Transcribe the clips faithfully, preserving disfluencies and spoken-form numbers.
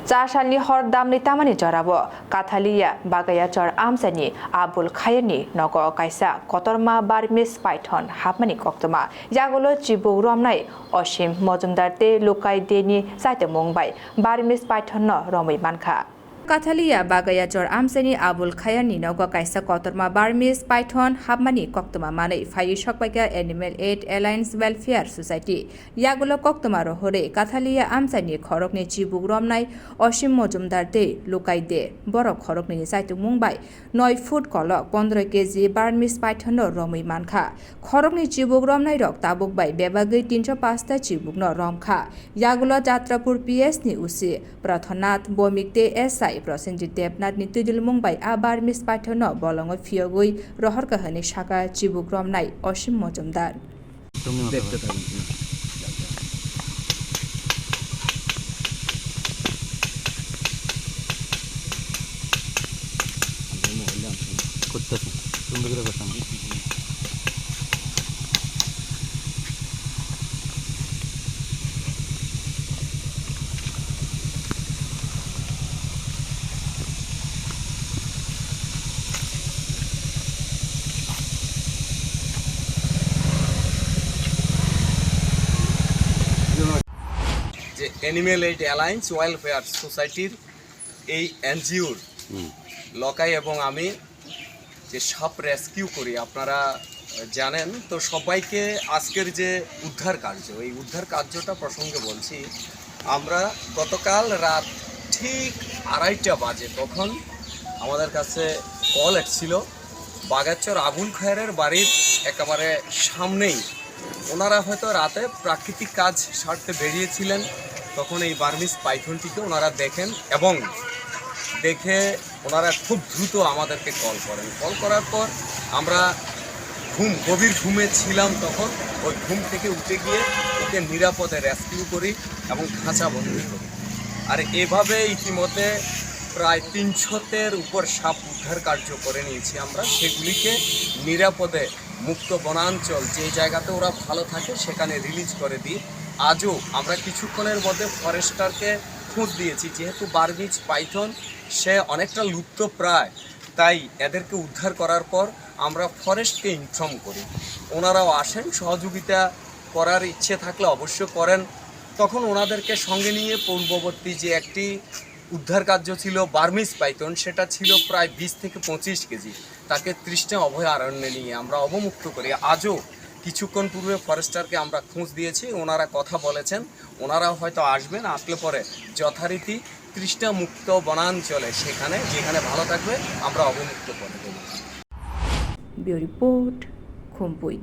Char salni hor damni tamani jorao Kathaliya Bagayachor amchaini Abul Khairni nogo kaisa kotorma Burmese python hapmani koktwma. Yagulo chibuk romnai Osim Mojumdar tei Lukai Deni chaitomung bai Burmese python no romwi mankha. Kathaliya Bagayachor amchaini Abul Khairni nogo kaisa kotorma Burmese python hapmani koktwma manwi phaiwi sokpaikha Animal Aid Alliance Welfare Society. Yagulo koktwma rohorwi Kathaliya amchaini khoroknwi chibuk romnai Osim Mojumdar tei Lukai De. Borok khoroknwini chaitomung bai noi foot kolok pondro keji Burmese python no romwi mankha. Khoroknwi chibuk romnairok tabuk bai bebagwi tinsho paanch ta chibuk no romkha. Yagulo Jatrapur P S ni O C Prathonath Bomik tei S I Prosenjit Debnath ni twidulmung bai a Burmese python no bolongo phiyogwi rohorkha hwnwi sakha chibuk romnai Osim Mojumdar. দেখতে থাকুন। করতেছে। সুন্দর করে করতাম। যে animal aid alliance welfare সোসাইটির এই এনজিওর লকাই এবং আমি যে সাপ রেস্কিউ করি, আপনারা জানেন। তো সবাইকে আজকের যে উদ্ধার কার্য, এই উদ্ধার কার্যটা প্রসঙ্গে বলছি। আমরা গতকাল রাত ঠিক আড়াইটা বাজে তখন আমাদের কাছে কল এসেছিল, বাগাচর আবুল খায়েরের বাড়ির একেবারে সামনেই ওনারা হয়তো রাতে প্রাকৃতিক কাজ সারতে বেরিয়েছিলেন, তখন এই বার্মিজ পাইথনটিকে ওনারা দেখেন এবং দেখে ওনারা খুব দ্রুত আমাদেরকে কল করেন। কল করার পর আমরা ঘুম, গভীর ঘুমে ছিলাম তখন, ওই ঘুম থেকে উঠে গিয়ে ওকে নিরাপদে রেস্কিউ করি এবং খাঁচাবন্দি করি। আর এভাবে ইতিমধ্যে প্রায় তিনশোর উপর সাপ উদ্ধার কার্য করে নিয়েছি আমরা। সেগুলিকে নিরাপদে মুক্ত বনাঞ্চল, যে জায়গাতে ওরা ভালো থাকে, সেখানে রিলিজ করে দিই। আজও আমরা কিছুক্ষণের মধ্যে ফরেস্টারকে খোঁজ দিয়েছি, যেহেতু বার্মিজ পাইথন সে অনেকটা লুপ্তপ্রায়, তাই এদেরকে উদ্ধার করার পর আমরা ফরেস্টকে ইনফর্ম করি, ওনারাও আসেন, সহযোগিতা করার ইচ্ছে থাকলে অবশ্য করেন। তখন ওনাদেরকে সঙ্গে নিয়ে পূর্ববর্তী যে একটি উদ্ধার কার্য ছিল বার্মিজ পাইথন, সেটা ছিল প্রায় বিশ থেকে পঁচিশ কেজি। তাকে তৃষ্ণা অভয়ারণ্যে নিয়ে আমরা অবমুক্ত করি। আজও কিছুক্ষণ পূর্বে ফরেস্টারকে আমরা খোঁজ দিয়েছি, ওনারা কথা বলেছেন, ওনারাও হয়তো আসবেন, আসলে পরে যথারীতি তৃষ্ণামুক্ত বনাঞ্চলে, সেখানে যেখানে ভালো থাকবে, আমরা অবমুক্ত করে দেব। Bureau Report, Khumpui।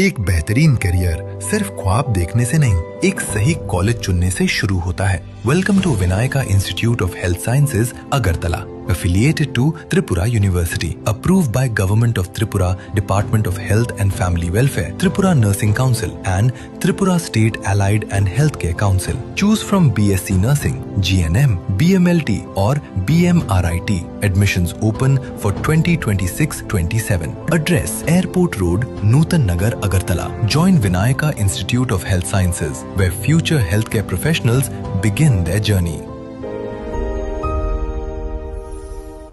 एक बेहतरीन करियर सिर्फ ख्वाब देखने से नहीं, एक सही कॉलेज चुनने से शुरू होता है। Welcome to Vinayaka Institute of Health Sciences, Agartala, affiliated to Tripura University, approved by Government of Tripura, Department of Health and Family Welfare, Tripura Nursing Council, and Tripura State Allied and Healthcare Council. Choose from B S C Nursing, G N M, B M L T, or B M R I T. Admissions open for twenty twenty-six twenty-seven. Address: Airport Road, Nutan Nagar, Agartala. Join Vinayaka Institute of Health Sciences, where future healthcare professionals begin their journey.